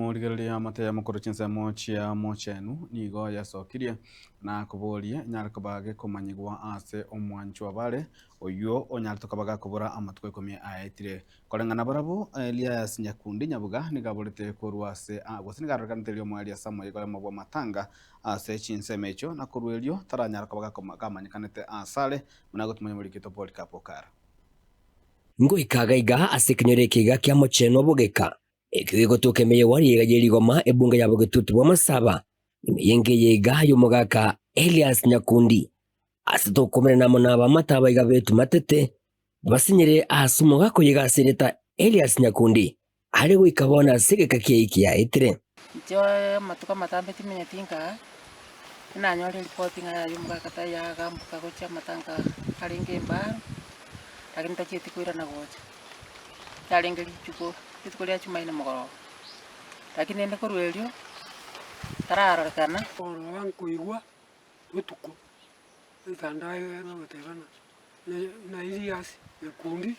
Morigereria amate mokoro chinsemo chia mochenu nigo yasokirie na koboria enyare koba gekomanyigwa ase omwanchwa bare oyio onyarete koba gakobora amatuko ikomi aetire. Koreng'ana barabwo, Elias Nyakundi Nyabuga nigo aborete korwa ase gose nigo arorekanete erio omoerio ase amoyega oyomo bw'amatanga ase chinsemo echio na korwa erio taranyara koba gamanyekanete asare buna gotumanya omorikito Polycarp Okara. Ngoika iga ase ekenyoro eke iga kia mochenwa bogeka, ekio gegotoka ime y'ewari iga ye rigoma ebunge ya bogetutu bw'amasaba, ime y'enka eye iga y'omogaka Elias Nyakundi, ase tokomerana amo nabamate abaiga betumatete, basinyire ase omogaka oyo iga ase erieta Elias Nyakundi, are goika bono ase egeka kiaye kiaetire. Inche amatuko amatambe timenyeti nkaa, nanyore eripoti ng'a yaya omogaka taiyo agamboka gochia amatanga arenge embaro, lakini tachieti koirana gocha. Riarenge rituko, rituko ria jumaine mogoroba, lakini rende korwa erio, tararorekana. Ororo nkoigwa botuko, etandaye bagotebana, na Elias Nyakundi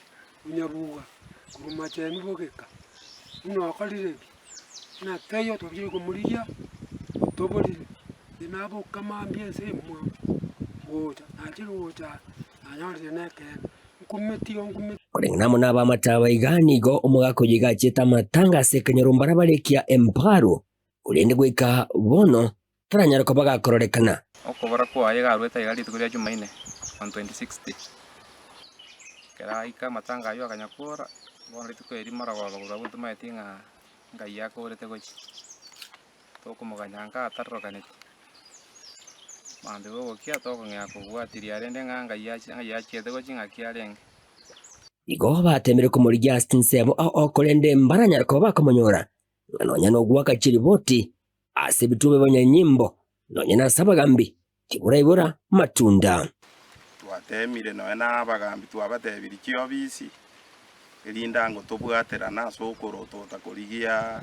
Onyabuga korwa Machenu bogeka, buna okorire ebi, ng'a taiyo twachire komorigia, otoborire, naboka mambia ense emwamu, gocha, nachire gocha aa, nanyorire nekeene, nkumeti igo nkumeti. Koreng'ana amo nabamate aba iga nigo omogaka oyio iga achiete amatanga ase ekenyoro mbarabare kia Emparu, korende goika bono taranyare koba gakororekana. Okobora kwaye iga aruete aiga rituko ria Jumaine on 26th. Ekero aika amatanga aywo akanyakora, bono rituko eri marogoba korwa abwo ntomaeti ng'a ngai akorete gochia. Tokomoganya nka atarorokaneti. Mambia bogokia tokong'ea kobwatiria rende ng'a ngai achi ng'ai achiete gochia ng'aki arenge. Igo batemire komorigia ase chinsemo ao ao korende mbaranyare koba bakomonyora, ng'a nonya nogoaka chiriboti Ase ebituo bi'abanyanyimbo, nonya nase abagambi, tiboraibora matunda. Twateemire nonya na abagambi twabatebirie chiobisi, erinde ango tobwaterane ase okorotota korigia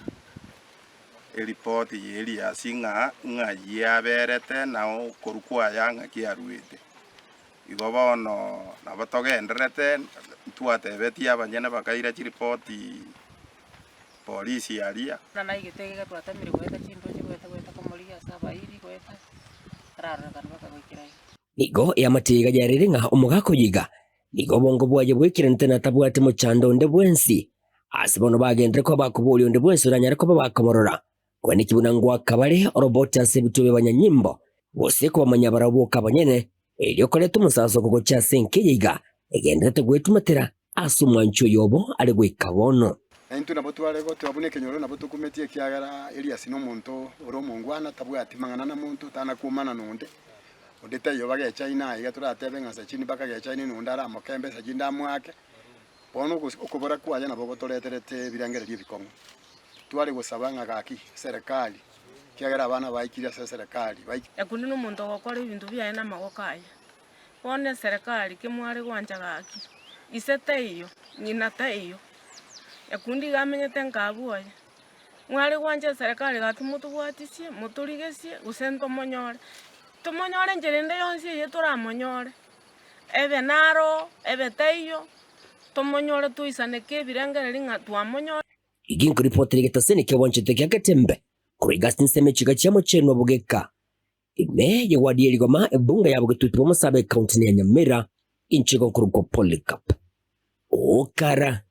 eripoti y'Eliasi ng'a ng'ai aberete na okorwa kwaye ng'aki aruete. Igo bono nabo togendererete, ntwatebetie abanyene bakaira chiripoti. Polisi aria. Buna naigete iga twatemire goeta chindoche goeta goeta komorigia ase abairi goeta tararorekana mpaka goikera iga. Nigo eamate iga yarire ng'a omogaka oyo iga nigo obongo bwaye bwaikerente na tabwati mochando onde bwensi. Ase bono bagenderere koba bakoboria onde bwensi oranyare koba bakomorora. Kwaneki buna ngoaka bare oroboti ase ebituo bi'abanyanyimbo, gose kobamanya barabwo boka abanyene, erio koreta omosasoko gochia ase enka eye iga egendererete gwetumatera ase omwanchi oyo obo are goika bono. Na intwe nabo tware goteba buna ekenyoro nabo tokumetie ekiagera Elias nomonto ore omongwana tabwati mang'ana na monto tana kwomana nonde, onde taiyo bagechaine aiga toratebe ng'a Sachini bakagechaine nonde aramoke embesa chinde amoake, bono okobora kwaye nabo gotoreterete ebirengererio ebikong'u. Tware gosaba ng'a gaki eserekari ekiagera abana baikire ase eserekari baik. Nyakundi nomonto ogokora ebinto biaye namagoko aye. Bono eserekari kemware gwancha gaki, ise taiyo, ng'ina taiyo, nyakundi iga amenyete nka abwo oye. Mware gwancha eserekari gaki motobwatisie, motorigesie, gose ntomonyore, tomonyore enchera ende yonsi eye toramonyore, ebe naro, ebe taiyo, tomonyore toisaneke ebirengererio ng'a twamonyore. Eki nkoripotera egetaseni ki'obwanchete gia Getembe, korwa iga ase ensemo echiga chia mochenwa bogeka. Ime y'ewadi ye rigoma ebunge ya bogetutu bw'omosabe ekaunti ya Nyamira, inche igo nkorokwa Polycarp Okara.